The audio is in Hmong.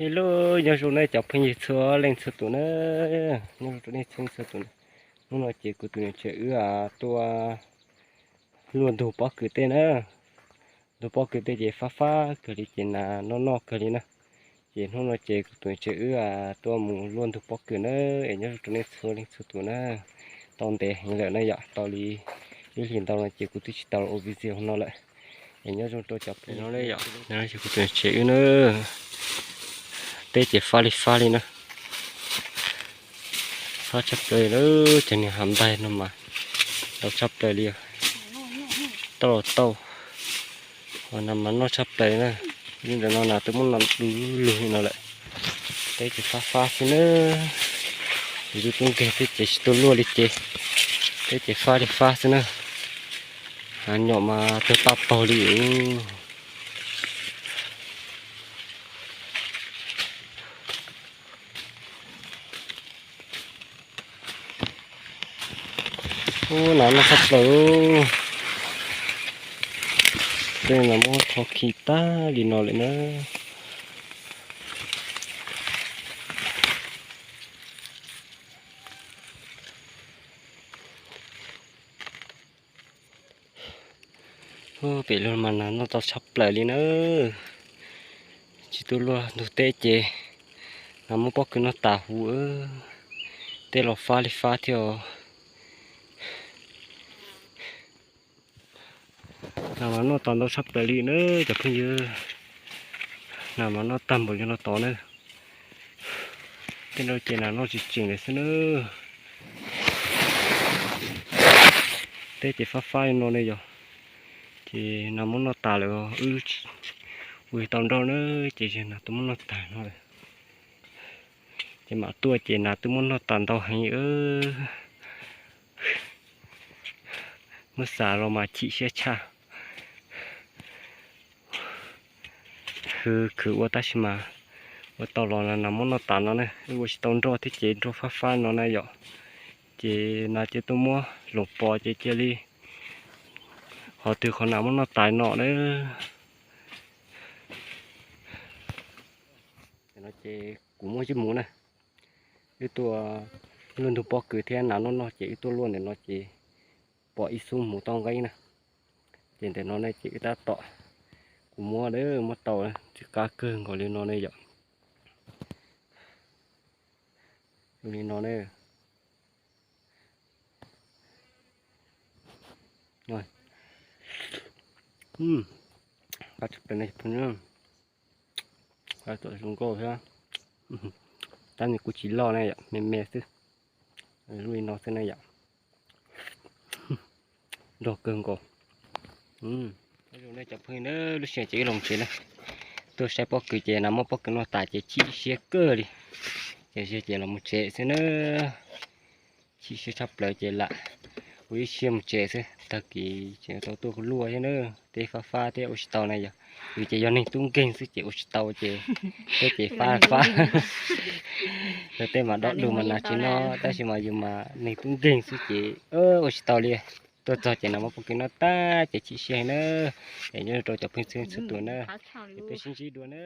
Hello, nyob zoo nej cov phooj ywg txhua leej txhua tus na, nyob zoo rau nej txhua leej txhua tus na. Hnub no ces kuv tus niam tsev wb tuaj luaj ntug pob kws tej na. Ntug pob kws tej ces fab fab kawg li ces nas noj noj kawg li na. Ces hnub no ces kuv tus niam tsev wb tuaj mus luaj ntug pob kws na, es nyob zoo rau nej txhua leej txhua tus na. Tau ntev heev lawm na yom, tau li ib hlis ntau no ces kuv twb tsis tau ua video no lawm. Es nyob zoo rau cov phooj ywg no yom, kuv tus niam tsev wb na, teb ces fab li fab li na. Fab tshaj plaws na, cov niag hav npaig no mas ntau tshaj plaws li. Tau los tau, nas mas noj tshaj plaws na. Li ntawm no nas twb muab noj du lug li no lawm. Teb ces fab fab xwb na. Yus tub nkeeg thiab ces tsis tuaj luaj li ces teb ces fab li fab xwb na. Hav nyom mas tawg paj paug li. Ub, nas noj tshaj plaws. Tej nas muab rho khi tag li no lawm na. Pem lug mas nas noj tau tshaj plaws li na. Tsis tuaj luaj ntug teb ces nas muab pob kws noj tas huv. Tej los fab li fab thiab os. Nas mas noj tas ntau tshaj plaws li na cov phooj ywg. Nas mas noj tag npaum li no tod na. Tej no ces nas noj tsis tseem lawm xwb na. Teb ces fab fab li no ne yom. Ces nas muab noj tas lawm, wb ua tsis tau nroj na, ces nas twb muab noj tas no lawm. Ces mam tuaj ces nas twb muab noj tas ntau heev. Muab xav los mas chim siab tshaj. Khwv khwv ua tab sis mas ua tau los nas muab noj tas no na, wb ua tsis tau nroj thiab ces nroj fab fab no na yom. Ces nas cia tuaj muab loos pos ces cia li qhov twg qhov nas muab noj tas no na. No ces kuv muab zib mus na. Wb tuaj luaj ntug pob kws thiab nas noj noj ces wb tuaj luaj ntawm no ces pom ib xub hmuv toj nqeeb na. Ces ntawm no ne ces wb tab tom, kuv muab, muab tau, tsis qab kawg nkaus li no ne yom. Li no ne. Qab tshaj plaws ne, qab txawm zoo nkauj thiab. Tab sis kuj tsis loj ne yom, me me xwb. Zoo li no xwb ne yom. Nrog kawg nkaus. Zoo nej cov phooj ywg na, lub sij hawm ces wb los tsev na. Tuaj saib pob kws ces nas muab pob kws noj tas ces chim siab kawg li. Ces ziag ces los mus tsev xwb na. Chim siab tshaj plaws ces lam ua ib siab mus tsev xwb, tag kis tseem tau tuaj luaj thiab na. Teb fab fab thiab ua tsis tau na yom. Yus ces yog neeg tub nkeeg xwb ces ua tsis tau ces teb ces fab fab. Yog tej mas dob lug mas nas tsis noj tab sis mas yus mas neeg tub nkeeg xwb ces ua tsis tau li. Tuaj txog ces nas muab pob kws noj tag ces chim siab heev na. Es nyob rau cov phooj ywg txhua tus na, es peb sib ntsib dua na.